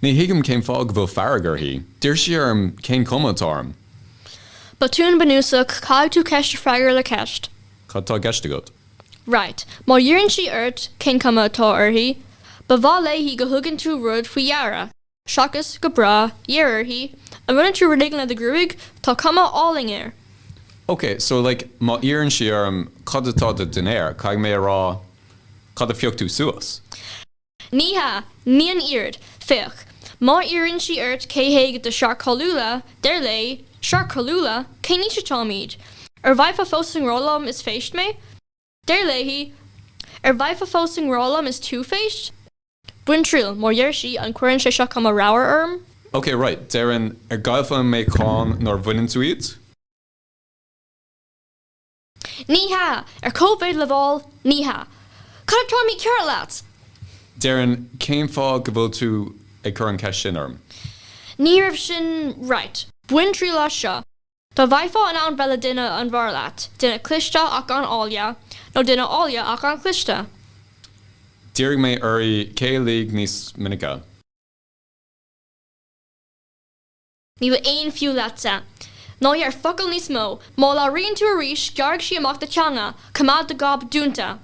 Ní thuigim cén fáth go bhfuil fearg uirthi. D'iarr sí orm cén cuma atá orm. Botún bunúsach, caithfidh tú ceist a freagairt le ceist. Cad tá i gceist agat? Right, má iarrann sí ort cén cuma atá uirthi, ba mhaith léi go thugann tú rud faoi dheara, seachas go breá, iarr uirthi, an mbaineann tú rud éigin le do ghruaig, tá cuma álainn air. Ok, so like má iarrann sí orm cad atá do dinnéar, caithfidh mé a rá cad a phioc tú suas? Ní hea, ní an oiread. Féach, má iarrann sí ort cé hé do shaor cáiliúla, deir léi, Saor cáiliúla? Cén aois atáimid? Ar bhfaighfeá fós i ngrá liom is phéist mé? Deir léi, Ar bhfaighfeá fós i ngrá liom is tú phéist? Bain triail, má deir sí, an cuireann sé seo cuma ramhar orm? Ok, right, déarfainn, ar gcaillfeá an meáchan nuair a bhaineann tú iad? Ní hea! Ar cóimhéid le bhál? Ní hea! Cad atá mícheart leat? Déarfainn, cén fáth go bhfuil tú ag cur an ceist sin orm? Ní raibh sin right. Bain triail as seo. Dá bhfaighfeá in ann bheith le duine an bhfearr leat, duine cliste ach gan áille, nó duine áille ach gan cliste? D'iarr mé uirthi cé a luigh níos minice. Níl aon fiú leatsa. Ná deir focal níos mó. Má labhraíonn tú arís, gearrfaidh sí amach do theanga. Coimeád do ghob dúnta.